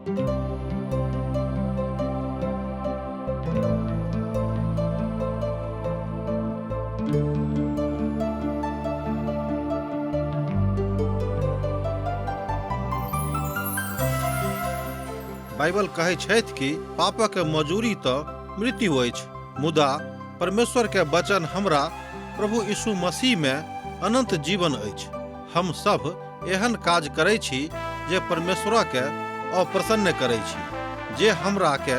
Bible कहै छथि कि पापक मजूरी तऽ मृत्यु अछि, मुदा परमेश्वर के वचन हमरा प्रभु यीशु मसीह में अनंत जीवन अछि। हम सब एहन काज करै छी जे परमेश्वर के अप्रसन्न करै छी, जे हमरा के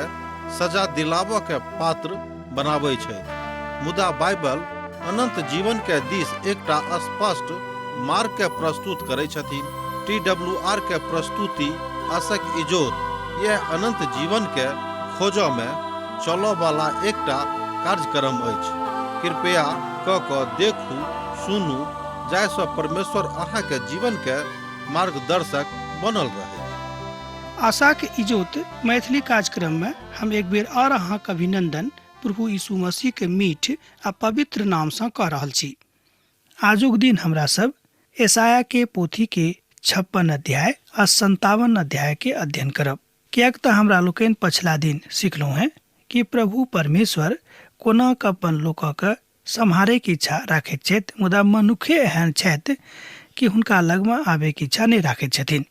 सजा दिलाबऽ के पात्र बनाबै छथि। मुदा बाइबल अनंत जीवन के दिस एकटा स्पष्ट मार्ग के प्रस्तुत करै छथिन। टी डब्ल्यू आर के प्रस्तुति आशक इजोत यह अनंत जीवन के खोजऽ में चलऽ वाला एकटा कार्यक्रम अछि। कृपया क क देखू, सुनू, जाहिसँ परमेश्वर अहाँके जीवन के मार्गदर्शक बनल रहै। आशाक इजोत मैथिली कार्यक्रम में हम एक बेर और अहाँक अभिनंदन प्रभु यीशु मसीह के मीठ आ पवित्र नाम सँ कऽ रहल छी। आजुक दिन हमरा सब एसाया के पोथी के 56 अध्याय आ 57 अध्याय के अध्ययन करब, किएक तऽ हमरा लोकनि पछिला दिन सिखलहुँ हेँ कि प्रभु परमेश्वर कोना कऽ अपन लोकक सम्हारैके इच्छा राखैत छथि, मुदा मनुखे एहन छथि कि हुनका लगमे आबैके इच्छा नहि राखैत छथिन।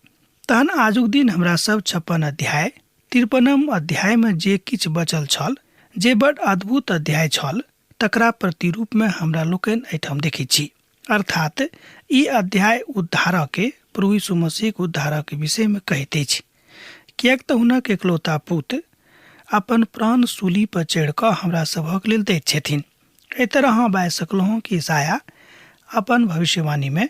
तहन आजुक दिन हमरा सब 56 अध्याय 53 अध्यायमे जे किछु बचल छल, जे बड अद्भुत अध्याय छल, तकरा प्रतिरूपमे हमरा लोकनि एहिठाम देखैत छी। अर्थात ई अध्याय उद्धारके, प्रभु यीशु मसीहक उद्धारके विषयमे कहैत अछि, किएक तऽ हुनक एकलौता पुत अपन प्राण सूली पर चढ़ि कऽ हमरा सभक लेल दैत छथिन। एहि तरह अहाँ बाजि सकलहुँ कि ईसाया अपन भविष्यवाणीमे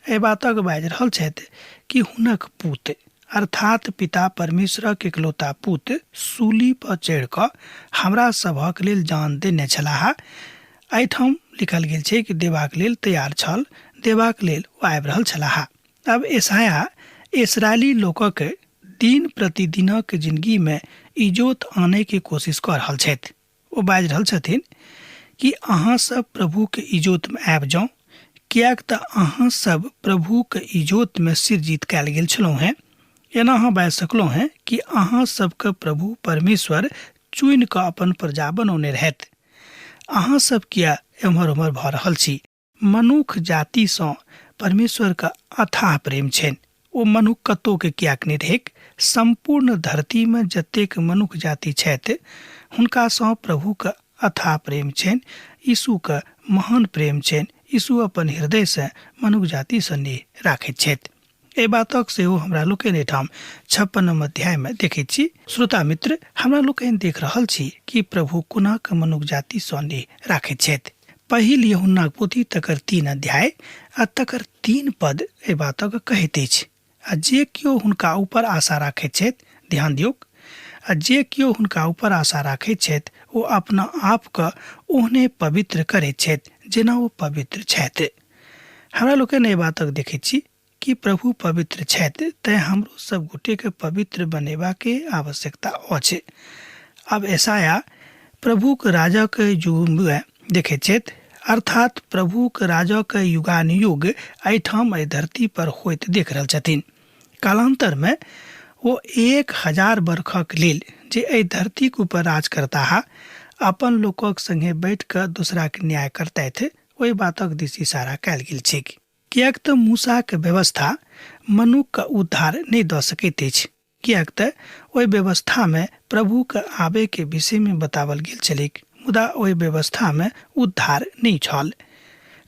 एहि बातक बाजि रहल छथि कि हुनक पुत अर्थात पिता परमेश्वरक एकलौता पुत सूली पर चढ़ि कऽ हमरा सभक लेल जान देने छलाह। एहिठाम लिखल गेल छै कि देबाक लेल तैयार छल, देबाक लेल ओ आबि रहल छलाह। अब एसाया इसराइली लोकक दिन प्रतिदिनक जिंदगी में इजोत आने के कोशिश कऽ रहल छथि। ओ बाजि रहल छथिन कि अहाँ सब प्रभु के इजोत में आबि जाउ, किएक तऽ अहाँ सब प्रभु के इजोत में सृजित कयल गेल छलहुँ हेँ। एना अहाँ बाजि सकलहुँ हेँ कि अहाँ सबके प्रभु परमेश्वर चुनि कऽ अपन प्रजा बनौने रहथि। अहाँ सब किया एम्हर ओम्हर भऽ रहल छी? मनुख जातिसँ परमेश्वरके अथाह प्रेम छनि। ओ मनुख कतौके किएक नहि रहैक, सम्पूर्ण धरतीमे जतेक मनुख जाति छथि हुनकासँ प्रभुके अथाह प्रेम छनि। यीशुके महान प्रेम छनि। यीशु अपन हृदयसँ मनुख जातिसँ नेह राखैत छथि। एहि बातक सेहो हमरा लोकनि एहिठाम 56 अध्यायमे देखैत छी। श्रोता मित्र, हमरा लोकनि देख रहल छी कि प्रभु कोना कऽ मनुख जातिसँ नेह राखैत छथि। पहिल यूहन्नाक पोथी तकर 3 अध्याय आ तकर 3 पद एहि बातक कहैत अछि, आ जे केओ हुनका ऊपर आशा राखैत छथि, ध्यान दियौक, आ जे केओ हुनका ऊपर आशा राखैत छथि ओ अपना आपके ओहने पवित्र करैत छथि जेना ओ पवित्र छथि। हमरा लोकनि एहि बातक देखैत छी कि प्रभु पवित्र छथि, तैं हमरो सब गोटेके पवित्र बनेबाके आवश्यकता अछि। आब एसाया प्रभुक राजाक युगमे देखैत छथि, अर्थात प्रभुक राजाक युगानुयुग एहिठाम एहि धरती पर होइत देख रहल छथिन। कालांतरमे ओ 1000 बरखक लेल जे एहि धरतीक ऊपर राज करताह, अपन लोकक संगे बैठ कऽ दोसराके न्याय करतथि, ओहि बातक दिस इशारा कयल गेल छैक। किएक तऽ मूसाक व्यवस्था मनुखके उद्धार नहि दऽ सकैत अछि, किएक तऽ ओहि व्यवस्थामे प्रभुके आबयके विषयमे बताओल गेल छलैक, मुदा ओहि व्यवस्थामे उद्धार नहि छल।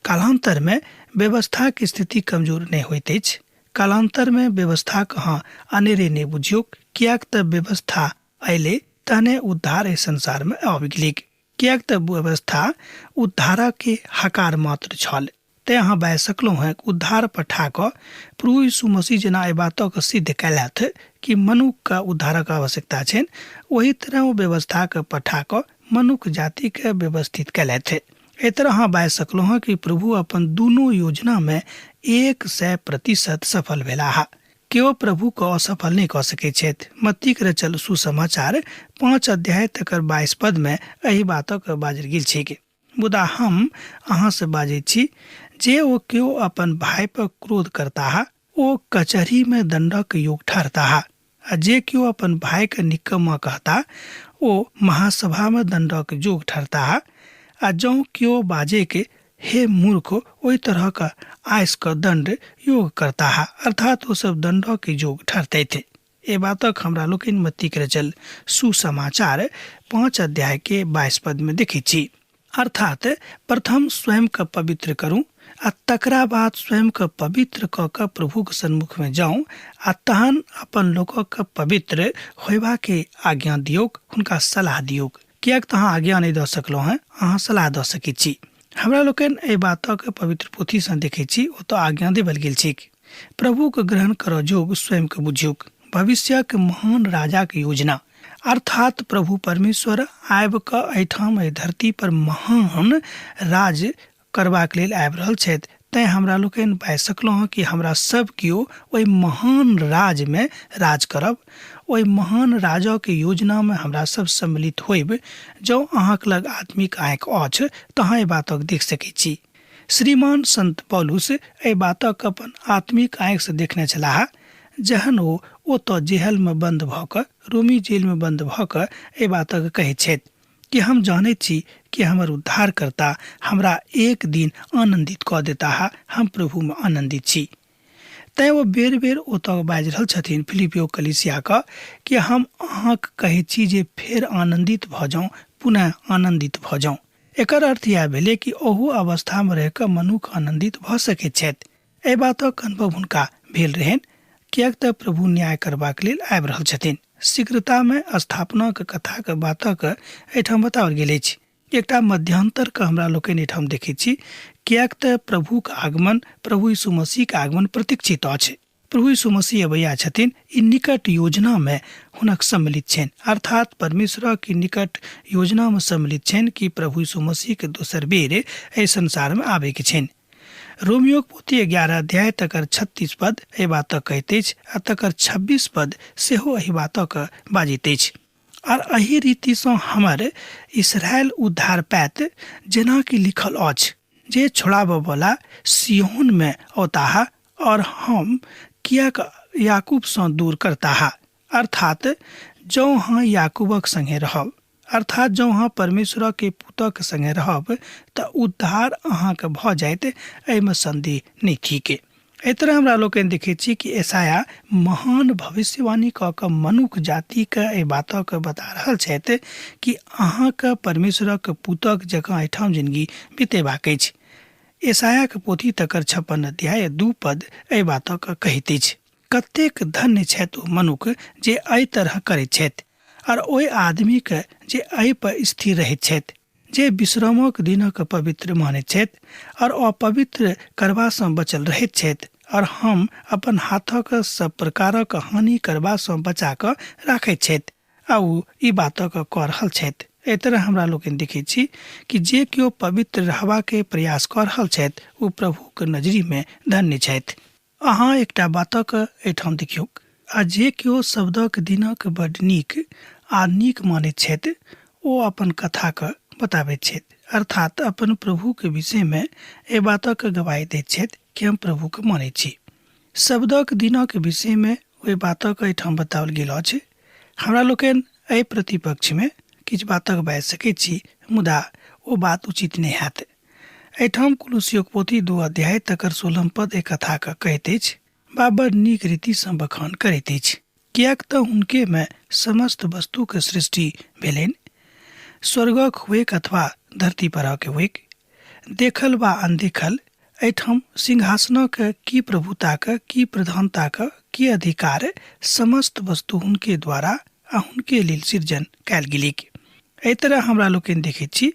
कालान्तरमे व्यवस्थाक स्थिति कमजोर नहि होइत अछि। कालान्तरमे व्यवस्थाक अहाँ अनेरे नहि बुझियौक, किएक तऽ व्यवस्था अयलै तहने उद्धार एहि संसारमे आबि गेलैक। किएक तऽ व्यवस्था उद्धारके हकार मात्र छल। तेँ अहाँ बाजि सकलहुँ हेँ उद्धार पठा कऽ प्रभु यीशु मसीह जेना एहि बातक सिद्ध कयलथि कि मनुखके उद्धारक आवश्यकता छनि, ओही तरह ओ व्यवस्थाके पठा कऽ मनुख जातिके व्यवस्थित कयलथि। एहि तरह अहाँ बाजि सकलहुँ हेँ कि प्रभु अपन दुनू योजनामे 100% सफल भेलाह। केओ प्रभुके असफल नहि कऽ सकैत छथि। मत्तीक रचल सुसमाचार 5 अध्याय तकर 22 पदमे एहि बातक बाजल गेल छैक। मुदा हम अहाँ से बाजैत छी जे ओ केओ अपन भाय पर क्रोध करताह ओ कचहरी में दंडक योग ठहरताह, आ जे केओ अपन भायके निकम्मा कहता ओ महासभामे दण्डक जोग ठहरताह। आ जँ केओ बाजैके हे मूर्ख, ओहि तरहक आइसके दण्ड योग करताह, अर्थात ओ सब दण्डक योग ठहरतथि। एहि बातक हमरा लोकनि मत्तीक रचल सुसमाचार 5 अध्याय के 22 पद में देखै छी। अर्थात प्रथम स्वयं के पवित्र करू आ तकरा बाद स्वयं के पवित्र कऽ कऽ प्रभुक सन्मुख में जाउ आ तहन अपन लोकक पवित्र होयबाके आज्ञा दियौक, हुनका सलाह दियौक। किएक तऽ अहाँ आज्ञा नहि दऽ सकलहुँ हेँ, अहाँ सलाह दऽ सकैत छी। हमरा लोकनि एहि बातक पवित्र पोथीसँ देखैत छी, ओतऽ आज्ञा देबल गेल छैक। प्रभुक ग्रहण करऽ जोग स्वयं के बुझियौक। भविष्यक महान राजाक योजना, अर्थात प्रभु परमेश्वर आबि कऽ एहिठाम एहि धरती पर महान राज करबाक लेल आबि रहल छथि। तैँ हमरा लोकनि बाजि सकलहुँ हँ कि हमरा सब केओ ओहि महान राजमे राज करब, ओहि महान राजक योजनामे हमरा सब सम्मिलित होइब। जँ अहाँक लग आत्मिक आँखि अछि तऽ अहाँ एहि बातक देख सकैत छी। श्रीमान संत पौलुस एहि बातक अपन आत्मिक आँखिसँ देखने छलाह, जहन ओ ओतऽ जेहलमे बन्द भऽ कऽ, रोमी जेलमे बन्द भऽ कऽ एहि बातक कहैत छथि कि हम जानैत छी कि हमर उद्धारकर्ता हमरा एक दिन आनन्दित कऽ देताह, हम प्रभुमे आनन्दित छी। तैँ ओ बेर बेर ओतऽ बाजि रहल छथिन फिलिपियो कलीसियाके कि हम अहाँके कहैत छी जे फेर आनन्दित भऽ जाउ, पुनः आनन्दित भऽ जाउ। एकर अर्थ इएह भेलै कि ओहू अवस्थामे रहि कऽ मनुख आनन्दित भऽ सकैत छथि। एहि बातक अनुभव हुनका भेल रहनि, किएक तऽ प्रभु न्याय करबाक लेल आबि रहल छथिन। शीघ्रतामे स्थापनाक कथाक बातक एहिठाम बताओल गेल अछि। एकटा मध्यांतरके हमरा लोकनि एहिठाम देखैत छी, किएक तऽ प्रभुक आगमन, प्रभु यीशु मसीहक आगमन प्रतीक्षित अछि। प्रभु यीशु मसीह अबैया छथिन, ई निकट योजनामे हुनक सम्मिलित छनि, अर्थात परमेश्वरक ई निकट योजनामे सम्मिलित छनि कि प्रभु यीशु मसीहके दोसर बेर एहि संसारमे आबैके छनि। रोमियोक पोथी 11 अध्याय तकर 36 पद एहि बातक कहैत अछि आ तकर 26 पद सेहो एहि बातक बाजैत अछि। आर एहि रीतिसँ हमर इसराइल उद्धार पायत, जेना कि लिखल अछि, जे छोड़ाबऽवला सिय्योनमे औताह और हम किएक याकूबसँ दूर करताह। अर्थात जँ अहाँ याकूबक संगे रहब, अर्थात जँ अहाँ परमेश्वरक पुतक संगे रहब तऽ उद्धार अहाँके भऽ जायत, एहिमे सन्देह नहि थिक। एहि तरह हमरा लोकनि देखैत छी कि एसाया महान भविष्यवाणी कऽ कऽ मनुख जातिके एहि बातक बता रहल छथि कि अहाँके परमेश्वरक पुतक जकाँ एहिठाम जिनगी बितेबाक अछि। एसायाक पोथी तकर 56 अध्याय 2 पद एहि बातक कहैत अछि। कतेक धन्य छथि ओ मनुख जे एहि तरह करैत छथि, आओर ओहि आदमीके जे एहि पर स्थिर रहैत छथि, जे विश्रामक दिनक पवित्र मानैत छथि आओर अपवित्र करबासँ बचल रहैत छथि, आओर हम अपन हाथक सब प्रकारक हानि करबासँ बचा कऽ राखैत छथि। आ ओ ई बातक कऽ रहल छथि। एहि तरह हमरा लोकनि देखैत छी कि जे केओ पवित्र रहबाके प्रयास कऽ रहल छथि ओ प्रभुक नजरिमे धन्य छथि। अहाँ एकटा बातक एहिठाम देखियौक, आ जे केओ शब्दक दिनक बड्ड नीक आ नीक मानैत छथि ओ अपन कथाक बताबैत छथि, अर्थात अपन प्रभुक विषयमे एहि बातक गवाही दैत छथि कि हम प्रभुक मानैत छी। शब्दक दिनक विषयमे ओहि बातक एहिठाम बताओल गेल अछि। हमरा लोकनि एहि प्रतिपक्षमे किछु बातक बाजि सकैत छी, मुदा ओ बात उचित नहि हैत। एहिठाम कुलुसियोक पोथी 2 अध्याय तकर 16 पद एहि कथाके कहैत अछि बा बड़ नीक रीतिसँ बखान करैत अछि, किएक तऽ हुनकेमे समस्त वस्तुक सृष्टि भेलनि, स्वर्गक हुएक अथवा धरती परक हुएक, देखल वा अनदेखल। एहिठाम सिंहासनक की प्रभुताक, की प्रधानताक, की अधिकार, समस्त वस्तु हुनके द्वारा आ हुनके लेल सृजन कयल गेलैक। एहि तरह हमरा लोकनि देखैत छी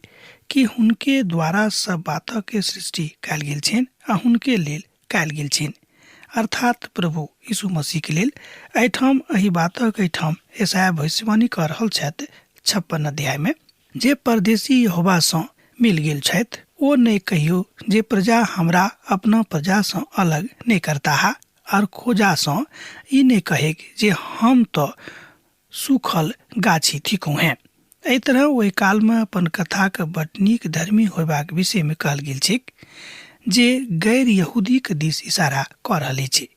कि हुनके द्वारा सब बातक सृष्टि कयल गेल छनि आ हुनके लेल कयल गेल छनि, अर्थात प्रभु यीशु मसीह के लेल। एहिठाम एहि बातक एहिठाम यशायाह भविष्यवाणी कऽ रहल छथि 56 अध्याय में, जे परदेशी यहोवासँ मिल गेल छथि ओ नहि कहियो जे प्रजा हमरा अपना प्रजासँ अलग नहि करताह, आर खोजासँ ई नहि कहेक जे हम तऽ सूखल गाछी थिकहुँ हेँ। एहि तरह ओहि कालमे अपन कथाक बड नीक धर्मी होयबाक विषयमे कहल गेल छैक जे गैर यहूदीक दिस इशारा कऽ रहल अछि।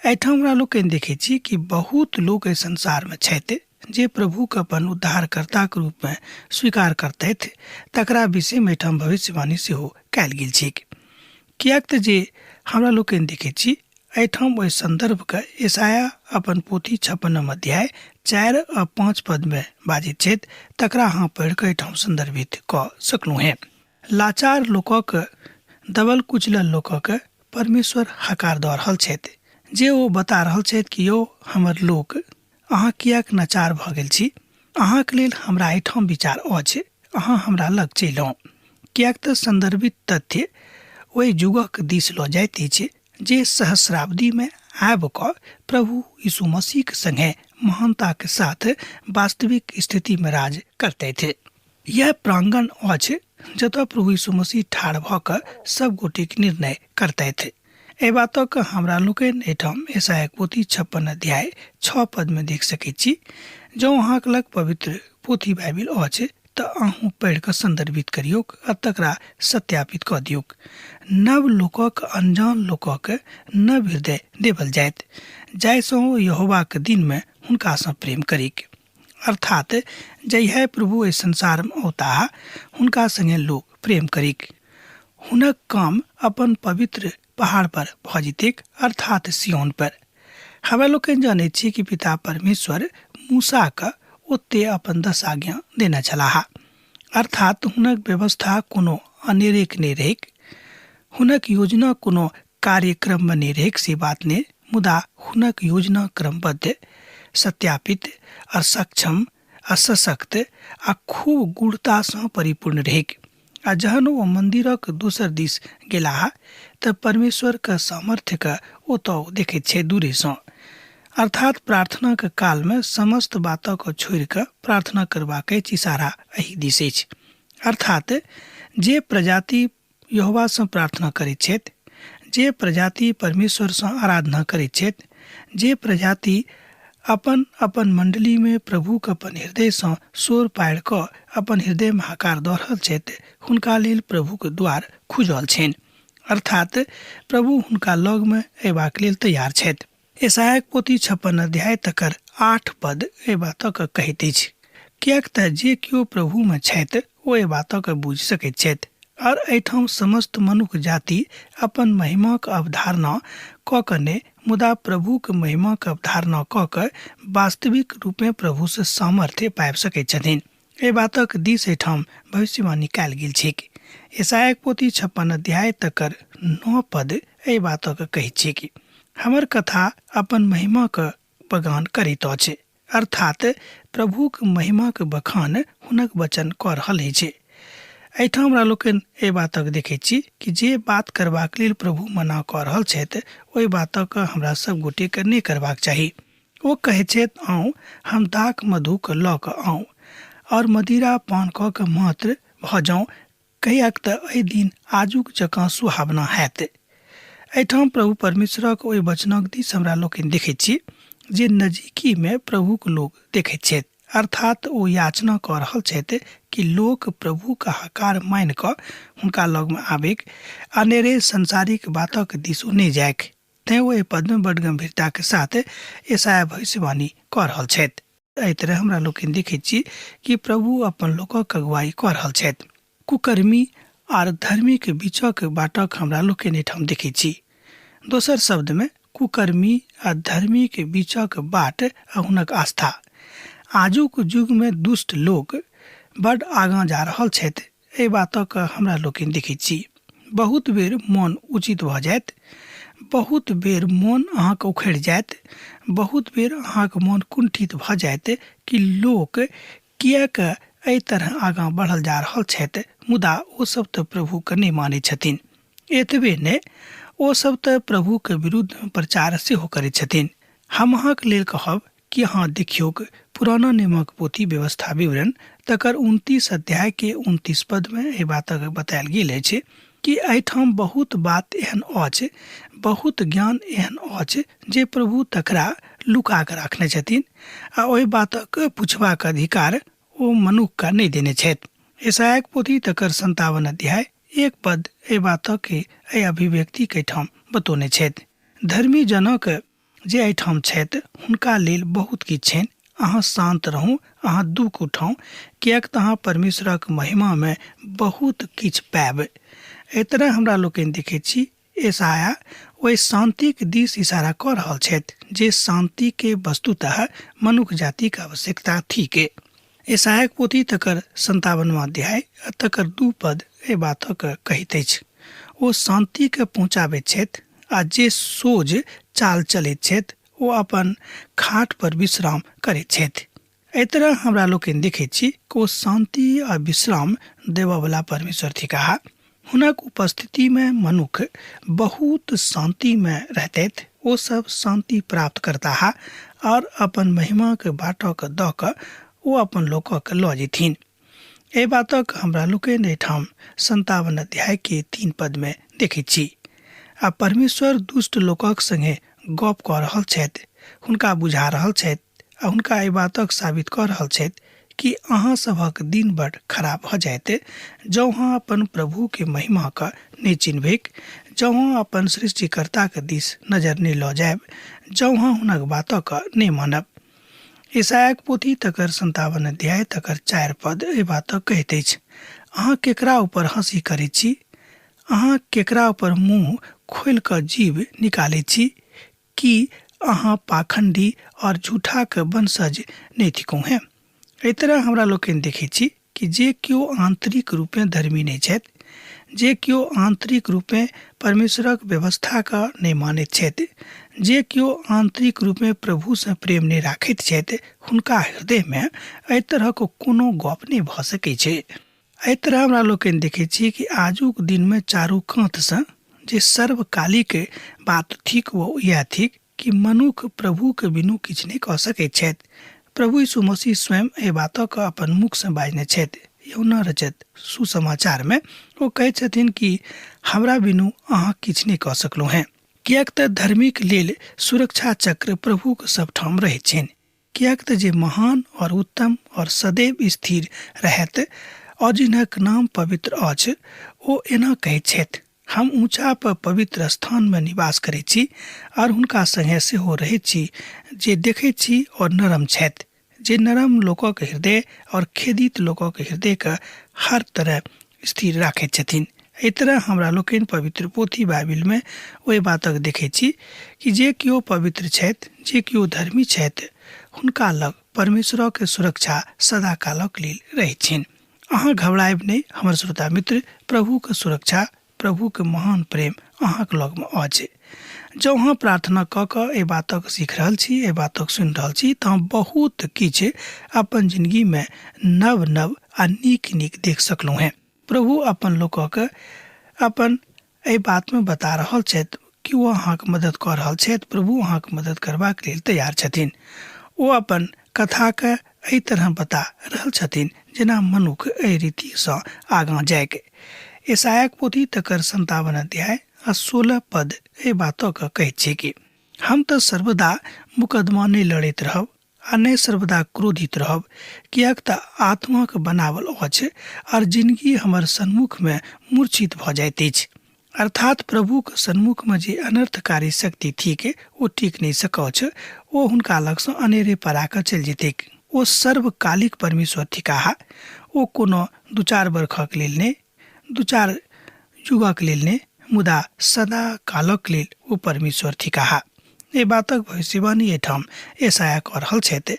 एहिठाम हमरा लोकनि देखैत छी कि बहुत लोक एहि संसारमे छथि जे प्रभुके अपन उद्धारकर्ताके रूपमे स्वीकार करतथि, तकरा विषयमे एहिठाम भविष्यवाणी सेहो कयल गेल छैक। किएक तऽ जे हमरा लोकनि देखैत छी एहिठाम ओहि सन्दर्भके ईसाया अपन पोथी 56 अध्याय 4 आ 5 पदमे बाजैत छथि, तकरा अहाँ पढ़ि कऽ एहिठाम सन्दर्भित कऽ सकलहुँ हेँ। लाचार लोकक, दबल कुचलल लोकक परमेश्वर हकार दऽ रहल छथि, जे ओ बता रहल छथि कि यौ हमर लोक, अहाँ किएक नचार भऽ गेल छी? अहाँके लेल हमरा एहिठाम विचार अछि, अहाँ हमरा लग चलि आउ। किएक तऽ सन्दर्भित तथ्य ओहि युगक दिस लऽ जाइत अछि जे सहस्राब्दीमे आबि कऽ प्रभु यीशु मसीहके सङ्गे महानताके साथ वास्तविक स्थितिमे राज करतथि। यह प्रांगण अछि जतऽ प्रभु यीशु मसीह ठाढ़ भऽ कऽ सब गोटेक निर्णय करतथि। एहि बातक हमरा लोकनि एहिठाम ईसायाक पोथी 56 अध्याय 6 पदमे देख सकैत छी। जँ अहाँक लग पवित्र पोथी बाइबिल अछि तऽ अहूँ पढ़ि कऽ सन्दर्भित करियौक आ तकरा सत्यापित कऽ दियौक। नव लोकक, अनजान लोकक नव हृदय देवल जायत, जाहिसँ ओ यहोवाक दिनमे हुनकासँ प्रेम करिक। अर्थात जहिया प्रभु एहि संसारमे औताह, हुनका संगे लोक प्रेम करिक। हुनक काम अपन पवित्र पहाड़ पर भऽ जेतैक, अर्थात सियोन पर। हमरा लोकनि जनैत छी कि पिता परमेश्वर मूसाके ओते अपन 10 आज्ञा देने छलाह, अर्थात हुनक व्यवस्था कोनो अनेरेक नहि रहैक, हुनक योजना कोनो कार्यक्रममे नहि रहैक, से बात नहि, मुदा हुनक योजना क्रमबद्ध, सत्यापित आ सक्षम आ सशक्त आ खूब गूढ़तासँ परिपूर्ण रहैक। आ जहन ओ मन्दिरक दोसर दिस गेलाह तऽ परमेश्वरके सामर्थ्यके ओतऽ देखैत छै दूरेसँ। अर्थात प्रार्थनाक कालमे समस्त बातक छोड़ि कऽ प्रार्थना करबाक अछि, इशारा एहि दिस अछि। अर्थात जे प्रजाति यहोवासँ प्रार्थना करैत छथि, जे प्रजाति परमेश्वरसँ आराधना करैत छथि, जे प्रजाति अपन अपन मण्डलीमे प्रभुके अपन हृदयसँ शोर पाड़ि कऽ अपन हृदयमे हकार दऽ रहल छथि, हुनका लेल प्रभुके द्वार खुजल छनि। अर्थात प्रभु हुनका लगमे अयबाक लेल तैयार छथि। ईसायाक पोथी 56 अध्याय तकर 8 पद एहि बातक कहैत अछि, किएक तऽ जे केओ प्रभुमे छथि ओ एहि बातक बुझि सकैत छथि। आओर एहिठाम समस्त मनुख जाति अपन महिमाक अवधारणा कऽ कऽ नहि, मुदा प्रभुक महिमाक अवधारणा कऽ कऽ वास्तविक रूपे प्रभुसँ सामर्थ्य पाबि सकैत छथिन। एहि बातक दिस एहिठाम भविष्यवाणी कयल गेल छैक। ईसायाक पोथी 56 अध्याय तकर 9 पद एहि बातक कहैत छैक, हमर कथा अपन महिमाक बगान करैत अछि। अर्थात प्रभुक महिमाक बखान हुनक वचन कऽ रहल अछि। एहिठाम हमरा लोकनि एहि बातक देखैत छी कि जे बात करबाक लेल प्रभु मना कऽ रहल छथि ओहि बातक हमरा सब गोटेके नहि करबाक चाही। ओ कहैत छथि, आउ हम दाक मधुके लऽ कऽ आउ आओर मदिरा पान कऽ कऽ मात्र भऽ जाउ, कहियाक तऽ एहि दिन आजुक जकाँ सुहावना हैत। एहिठाम प्रभु परमेश्वरक ओहि वचनक दिस हमरा लोकनि देखैत छी जे नजीकीमे प्रभुक लोक देखैत छथि। अर्थात ओ याचना कऽ रहल छथि कि लोक प्रभुक हकार मानि कऽ हुनका लगमे आबिक अनेरे संसारिक बातक दिस ओ नहि जाइक। तेँ ओ एहि पदमे बड्ड गम्भीरताक साथ ईसाया भविष्यवाणी कऽ रहल छथि। एहि तरह हमरा लोकनि देखैत छी कि प्रभु अपन लोकक अगुवाई कऽ रहल छथि। कुकर्मी आर धर्मीक बीचक बाटक हमरा लोकनि एहिठाम देखैत छी। दोसर शब्दमे कुकर्मी आ धर्मीक बीचक बाट आ हुनक आस्था। आजुक युगमे दुष्ट लोक बड्ड आगाँ जा रहल छथि, एहि बातक हमरा लोकनि देखैत छी। बहुत बेर मोन उचित भऽ जायत, बहुत बेर मोन अहाँके उखड़ि जायत, बहुत बेर अहाँके मोन कुंठित भऽ जायत कि लोक किएक एहि तरह आगाँ बढ़ल जा रहल छथि, मुदा ओ सब तऽ प्रभुके नहि मानै छथिन। एतबे नहि, ओ सब तऽ प्रभुके विरुद्ध प्रचार सेहो करैत छथिन। हम अहाँके लेल कहब कि अहाँ देखियौक पुराना नियमक पोथी व्यवस्था विवरण तकर 29 अध्याय के 29 पद में एहि बातक बतायल गेल अछि कि एहिठाम बहुत बात एहन अछि, बहुत ज्ञान एहन अछि जे प्रभु तकरा लुका कऽ राखने छथिन आ ओहि बातक पुछबाक अधिकार ओ मनुखके नहि देने छथि। ईसायाक पोथी तकर 57 अध्याय 1 पद एहि बातक एहि अभिव्यक्ति के ठाम बतौने छथि। धर्मी जनक जे एहिठाम छथि हुनका लेल बहुत किछु छनि। अहाँ शान्त रहू, अहाँ दुःख उठाउ, किएक तऽ अहाँ परमेश्वरक महिमामे बहुत किछु पायब। एहि तरह हमरा लोकनि देखैत छी एसाया ओहि शान्तिक दिस इशारा कऽ रहल छथि जे शान्तिके वस्तुतः मनुख जातिक आवश्यकता थिक। एसायाक पोथी तकर 57वां अध्याय आ तकर 2 पद एहि बातक कहैत अछि। ओ शान्तिके पहुँचाबैत छथि आ जे सोझ चाल चलैत छथि ओ अपन खाट पर विश्राम करैत छथि। एहि तरह हमरा लोकनि देखैत छी कि ओ शान्ति आ विश्राम देबऽवला परमेश्वर थिकाह। हुनक उपस्थितिमे मनुख बहुत शान्तिमे रहतथि, ओ सब शान्ति प्राप्त करताह आओर अपन महिमाक बाटक दऽ कऽ ओ अपन लोकक लऽ जेथिन। एहि बातक हमरा लोकनि एहिठाम 57 अध्याय के 3 पद में देखैत छी। आ परमेश्वर दुष्ट लोकक संगे गप कऽ रहल छथि, हुनका बुझा रहल छथि आ हुनका एहि बातक साबित कऽ रहल छथि कि अहाँ सभक दिन बड़ खराब भऽ जायत जँ अहाँ अपन प्रभु के महिमा के नहि चिन्हबैक, जँ अहाँ अपन सृष्टिकर्ता के दिस नजर नहि लऽ जायब, जँ अहाँ हुनक बातक नहि मानब। ईसायाक पोथी तकर 57 अध्याय तकर 4 पद एहि बातक कहैत अछि, अहाँ केकरा ऊपर हँसी करैत छी? अहाँ केकरा ऊपर मुँह खोलि कऽ जीभ निकालैत छी? की अहाँ पाखंडी और झूठाक वंशज नहि थिकहुँ हेँ? एहि तरह हमरा लोकनि देखैत छी कि जे केओ आंतरिक रूपेँ धर्मी नहि छथि, जे केओ आंतरिक रूपेँ परमेश्वरक व्यवस्थाके नहि मानैत छथि, जे केओ आंतरिक रूपेँ प्रभुसँ प्रेम नहि राखैत छथि, हुनका हृदयमे एहि तरहक कोनो गप नहि भऽ सकै छै। एहि तरह हमरा लोकनि देखै छी कि आजुक दिनमे चारू कातसँ जे सर्वकालिक बात थिक ओ इएह थिक कि मनुख प्रभुके बिनु किछु नहि कऽ सकैत छथि। प्रभु यीशु मसीह स्वयं एहि बातक अपन मुखसँ बाजने छथि। यौना रचित सुसमाचारमे ओ कहैत छथिन कि हमरा बिनु अहाँ किछु नहि कऽ सकलहुँ हेँ, किएक तऽ धर्मीक लेल सुरक्षा चक्र प्रभुक सबठाम रहैत छनि। किएक तऽ जे महान और उत्तम और सदैव स्थिर रहैत और जिनक नाम पवित्र अछि, ओ एना कहैत छथि, हम ऊँचा पर पवित्र स्थान में निवास करैत छी और हुनका संगे सेहो रहैत छी जे देखैत छी और नरम छथि, जे नरम लोकक हृदय और खेदित लोकक हृदय के हर तरह स्थिर राखैत छथिन। एहि तरह हमरा लोकनि पवित्र पोथी बाइबिलमे ओहि बातक देखैत छी कि जे केओ पवित्र छथि, जे केओ धर्मी छथि, हुनका लग परमेश्वरक सुरक्षा सदाकालक लेल रहैत छनि। अहाँ घबरायब नहि हमर श्रोता मित्र, प्रभुक सुरक्षा, प्रभुक महान प्रेम अहाँक लगमे अछि। जँ अहाँ प्रार्थना कऽ कऽ एहि बातक सीख रहल छी, एहि बातक सुनि रहल छी, तऽ बहुत किछु अपन जिंदगीमे नव नव आ नीक नीक देख सकलहुँ हेँ। प्रभु अपन लोकक अपन एहि बातमे बता रहल छथि कि ओ अहाँके मदद कऽ रहल छथि। प्रभु अहाँके मदद करबाक लेल तैयार छथिन। ओ अपन कथाके एहि तरह बता रहल छथिन जेना मनुख एहि रीतिसँ आगाँ जायके। ईसायाक पोथी तकर 57 अध्याय आ 16 पद एहि बातक कहैत छै कि हम तऽ सर्वदा मुकदमा नहि लड़ैत रहब आ नहि सर्वदा क्रोधित रहब, किएक तऽ आत्माक बनावल अछि और जिनगी हमर सन्मुखमे मूर्छित भऽ जाइत अछि। अर्थात प्रभुक सन्मुखमे जे अनर्थकारी शक्ति थिक ओ टिक नहि सकछ, ओ हुनका लगसँ अनेरे पड़ा कऽ चलि जेतैक। ओ सर्वकालिक परमेश्वर थिकाह। ओ कोनो 2-4 बरखक लेल नहि, 2-4 युगक लेल नहि, मुदा सदा कालक लेल ओ परमेश्वर थिकाह। एहि बातक भविष्यवाणी एहिठाम एसाया कऽ रहल छथि।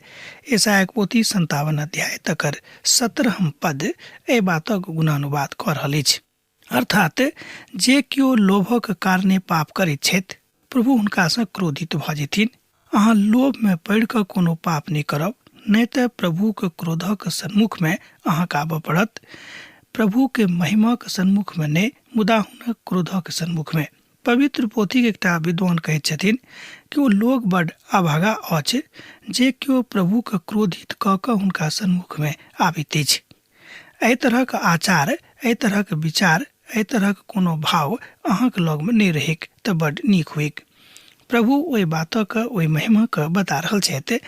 एसायाक पोथी 57 अध्याय तकर 17 पद एहि बातक गुणानुवाद कऽ रहल अछि। अर्थात जे केओ लोभक कारणे पाप करैत छथि, प्रभु हुनकासँ क्रोधित भऽ जेथिन। अहाँ लोभमे पड़ि कऽ कोनो पाप नहि करब, नहि तऽ प्रभुक क्रोधक सन्मुखमे अहाँके आबऽ पड़त। प्रभुके महिमाक सन्मुखमे नहि, मुदा हुनक क्रोधक सन्मुखमे। पवित्र पोथीक एकटा विद्वान कहैत छथिन कि ओ लोक बड अभागा अछि जे केओ प्रभुके क्रोधित कऽ कऽ हुनका सन्मुखमे आबैत अछि। एहि तरहक आचार, एहि तरहक विचार, एहि तरहक कोनो भाव अहाँक लगमे नहि रहैक तऽ बड नीक होइक। प्रभु ओहि बातक, ओहि महिमाक बता रहल छथि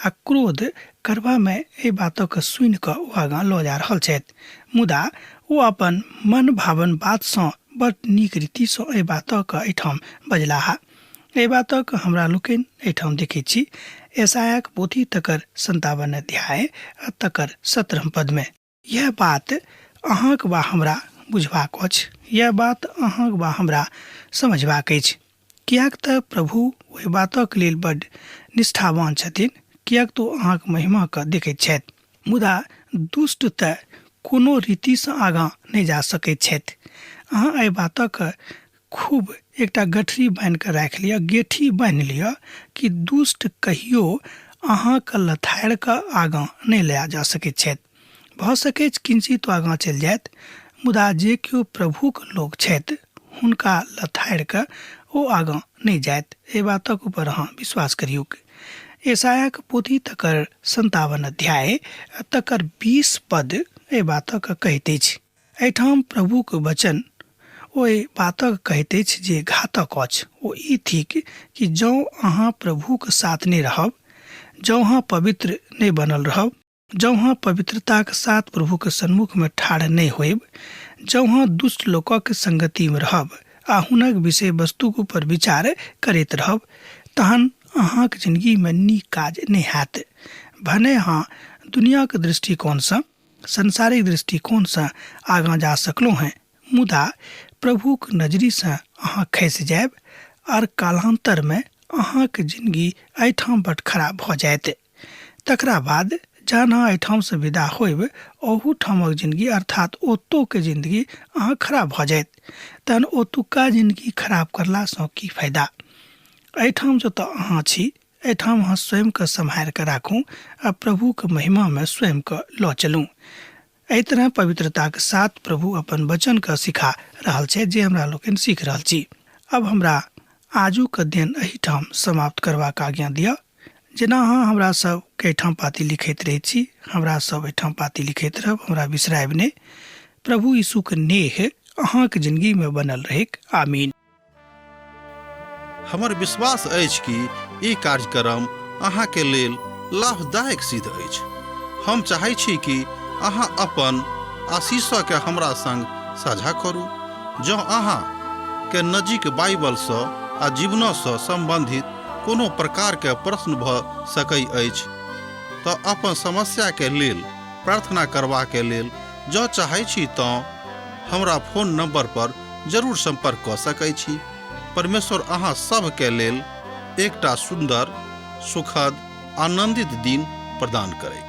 आ क्रोध करबामे एहि बातक सुनि कऽ ओ आगाँ लऽ जा रहल छथि, मुदा ओ अपन मन भावन बातसँ बड नीक रीतिसँ एहि बातक एहिठाम बजलाह। एहि बातक हमरा लोकनि एहिठाम देखैत छी यशायाक पोथी तकर 57 अध्याय आ तकर 17 पदमे। यह बात अहाँक वा हमरा बुझबाक अछि, यह बात अहाँक वा हमरा समझबाक अछि, किएक तऽ प्रभु ओहि बातक लेल बड्ड निष्ठावान छथिन, किएक तऽ ओ अहाँक महिमाके देखैत छथि। मुदा दुष्ट तऽ कोनो रीतिसँ आगाँ नहि जा सकैत छथि। अहाँ एहि बातक खूब एकटा गठरी बान्हि कऽ राखि लिअ, गेठी बान्हि लिअ कि दुष्ट कहियो अहाँके लथाड़ि कऽ आगाँ नहि लए जा सकैत छथि। भऽ सकैछ किंचित आगाँ चलि जायत, मुदा जे केओ प्रभुक लोक छथि हुनका लथाड़ि कऽ ओ आगाँ नहि जायत। एहि बातक ऊपर अहाँ विश्वास करियौक। यशायाक पोथी तकर 57 अध्याय तकर 20 पद एहि बातक कहैत अछि। एहिठाम प्रभुक वचन ओहि बातक कहैत अछि जे घातक अछि। ओ ई थिक कि जँ अहाँ प्रभुक साथ नहि रहब, जँ अहाँ पवित्र नहि बनल रहब, जँ अहाँ पवित्रताक साथ प्रभुक सन्मुखमे ठाढ़ नहि होयब, जँ अहाँ दुष्ट लोकक संगतिमे रहब आ हुनक विषय वस्तुक ऊपर विचार करैत रहब, तहन अहाँक जिनगीमे नीक काज नहि हैत। भने अहाँ दुनियाक दृष्टिकोणसँ, सांसारिक दृष्टिकोणसँ आगाँ जा सकलहुँ हेँ, मुदा प्रभुक नजरिसँ अहाँ खसि जायब आर कालान्तरमे अहाँक जिनगी एहिठाम बड खराब भऽ जायत। तकरा बाद जहन अहाँ एहिठामसँ विदा होयब, ओहूठामक जिनगी अर्थात ओतोके जिनगी अहाँ खराब भऽ जायत। तहन ओतुक्का जिनगी खराब करलासँ की फायदा? एहिठाम जतऽ अहाँ छी, एहिठाम अहाँ स्वयंके सम्हारि कऽ राखू आ प्रभुक महिमामे स्वयंके लऽ चलू। एहि तरह पवित्रताक साथ प्रभु अपन वचनके सिखा रहल छथि जे हमरा लोकनि सीख रहल छी। अब हमरा आजुक अध्ययन एहिठाम समाप्त करबाक आज्ञा दिअ। जेना अहाँ हमरा सबके एहिठाम पाती लिखैत रहैत छी, हमरा सब एहिठाम पाती लिखैत रहब, हमरा बिसरायब नहि। प्रभु यीशुक नेह अहाँक जिंदगी में बनल रहैक। आमीन। हमर विश्वास अछि कि ई कार्यक्रम अहाँके लेल लाभदायक सिद्ध अछि। हम चाहै छी कि अहाँ अपन आशीषके हमरा संग साझा करू। जँ अहाँ के नजीक बाइबलसँ आ जीवनसँ सम्बन्धित कोनो प्रकारके प्रश्न भऽ सकै अछि तऽ अपन समस्याके लेल प्रार्थना करबाके लेल जँ चाहै छी तँ हमरा फोन नंबर पर जरूर संपर्क कऽ सकै छी। परमेश्वर अहाँ सभके लेल एकटा सुन्दर, सुखद, आनंदित दिन प्रदान करैत।